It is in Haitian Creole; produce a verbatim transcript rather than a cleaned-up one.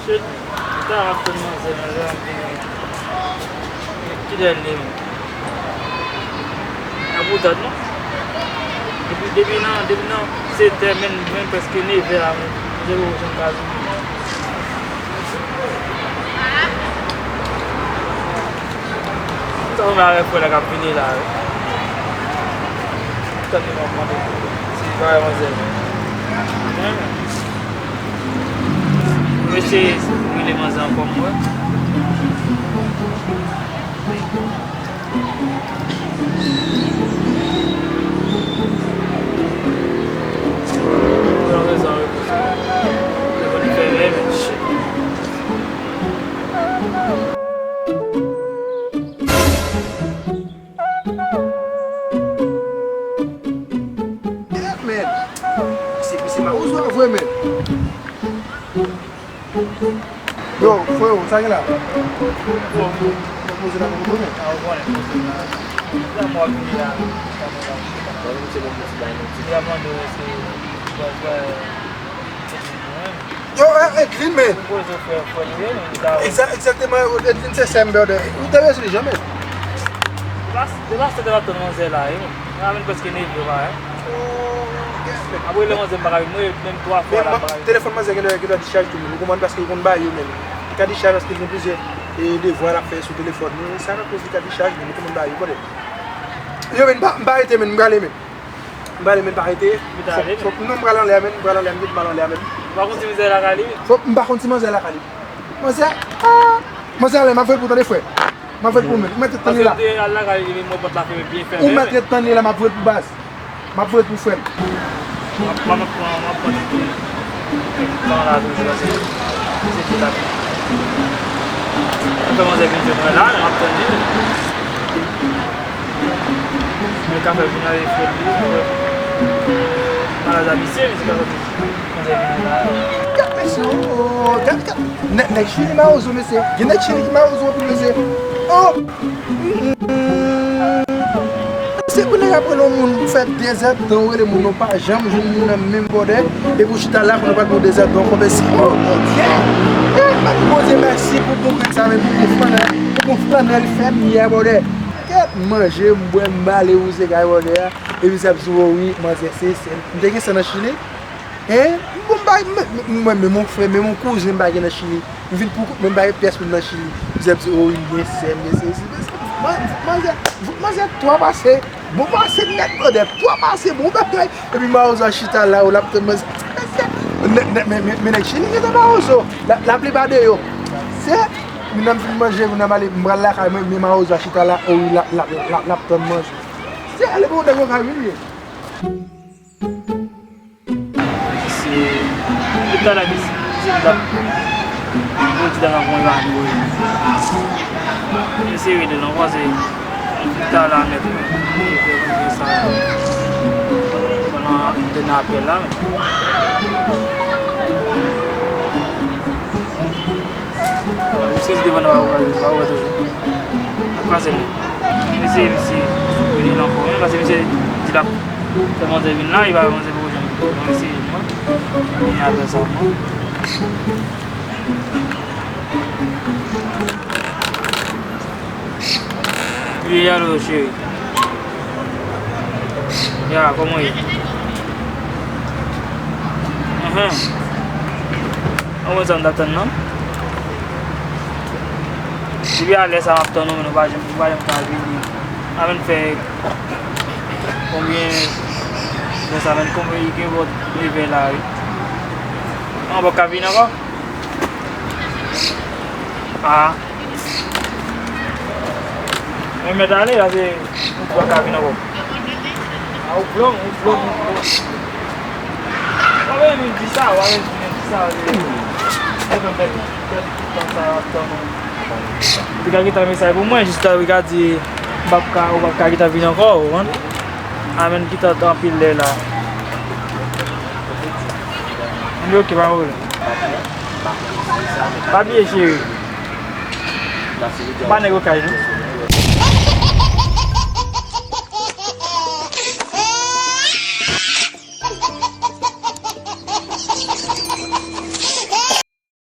Shit, m ta ap tann manzè nan jan m te gen. Kilè l ye menm? Nan boutad non. Depi, depi nan, depi nan sèt è, menm, menm prèske nevè a, menm, zero jan ka vini. M ta renmen avèk frè la k ap vini la, wi. Tann li m ap mande si li pa wè manzè. M eseye rele manzè ankò m wè. Mwen rezon repoze. Telefòn li fè vè, men shit. Yeah, man. Se, se mawozo a vre, man. Yo, freo, sa gen la? Bon, bon, poze la pou nou konnen. A, ou konnen, poze la. Sa mwen ap vini la. Sa mwen ap vini la. Bon, se bon, bon, se bon. Li ap mande w si w pral, pral, eh, Edwin, mwen. Yo, eh, Edwin, men. Ou poze frè, frè nou ye, men, li ta. Egza-, egzakteman, Edwin se sè m, brother. Ou te bezwen li, janmen. Depi, depi sèt è m ap tann manzè la, wi, men. Mwen menm prèske nevè, pa, eh. Oh, yes, man. Apre le manzè m pa ka vin, mwen menm twa fwa la, m pa ka vin. Telefòn manzè gen lè, gen lè dichaj tou, men. Ou konprann, paske li konn ba yo, men. Li ka dichaj paske li gen plizyè, e, devwa l ap fè sou telefòn. Men sa ka koz li ka dichaj, men li konn ba yo, brother. Yo, men, m pa, m pa rete, men, m prale, men. M prale, men, m pa rete. Ou ta ale, men. Fòk, fòk, non, m prale anlè a, men, m prale anlè a, men, m prale anlè a, men. Ou pa konn si manzè lakay li? Fòk, m pa konn si manzè lakay li. Manzè, ah! Manzè anlè, m ap voye pou tande, frè. M ap voye pou ou, men. Ou mèt ret tann li la. Paske ou te al lakay li, men mwen pòt la fèmen byen fèmen. Ou mèt ret tann li la, m ap voye pou baz. M ap voye pou frè m. M ap, m ap pran, m ap pran ti tan la toujou, paske se ki la. Mwen fè manzè vin jwenn mwen la, m ap tann li. Mwen ka fè vin ale frè m, malad a misye, misye ka sòti. Gad mesye, oh, gad, gad. Nèg, nèg Chili mawozo, mesye. Gen nèg Chili ki mawozo anpil, mesye. Oh! Se pou nèg ap rele yon moun pou fè dezèdtan, ou rele moun, ou pa janm jwenn moun nan menm bòdè, epi ou chita la, kounye a pral pou dezèdtan ankò, mesye. Oh, Bondye! Eh, m ap di Bondye mèsi pou bon grenn sa, men pou bon flanèl, pou bon flanèl fè m yè, bòdè. Kèt, m manje, m bwè, m bale, ou se kay bòdè a, epi se ap di, oh wi, manzè, se, se, m te gen sè nan Chili. Hein? Bon, m pa, m, m, mwen, men mon frè, men mon kouzen m pa gen nan Chili. M vin pou kont mwen, m pa gen pyès moun nan Chili. Misye ap di, oh, m gen sè m, gen sesi, men sè m, man-, manzè, manzè twò pase, bon pase nèt, brother, twò pase, bon bagay. Epi mawozo a chita la, ou l ap tann manzè. Men, men, men, men, men nèg Chili gentan mawozo. La, laplipa de yo. Se, moun nan m fin manje, moun nan m ale, m pral lakay mwen, men mawozo a chita la, oh, wi, l ap, l ap, l ap, l ap tann manzè. Se, ale pou nèg yo ka vini. Se, depi talè, misye, misye t ap pwodui dan nan konn la, wi. Misye rele non, panse, depi talè nèt, wi. Li fè, li fè sa, pandan m te nan apèl la, men. Misye di devan nan pa wè, pa wè toujou. Ap kraze nou. Misye, misye, vini nan kò, men paske misye di l ap fè manzè vin la, li pa wè manzè poko janm vini. Bon, misye, mwen, vini apre sa, mwen. Wi, alo, cheri. Ya, kòman w ye? Enhen. An mwen sa m t ap tann nan. Depi alè sa m ap tann ou, men ou pa janm, ou pa janm ka vini. Avèn fè konbyen lè sa, men konbyen li gen bò nevè la, wi. An, ou poko ka vini ankò? Ah. Mwen mèt ale, la se ou pa ka vin ankò. Ah, ou blòm, ou blòm, ou blòm. Ou pa bezwen vin di sa, ou pa bezwen vin di sa, se, se mwen pèdi, pèdi tout tan sa, ap tann ou. Ou te ka gentan mesaj pou mwen, jis ta ou ka di, m p ap ka, ou p ap ka gentan vin ankò, ou konprann? Amèn, gentan anpil lè la. Ann, ok, pa pwoblèm. Pa bliye, cheri. Pa nèg okay, non?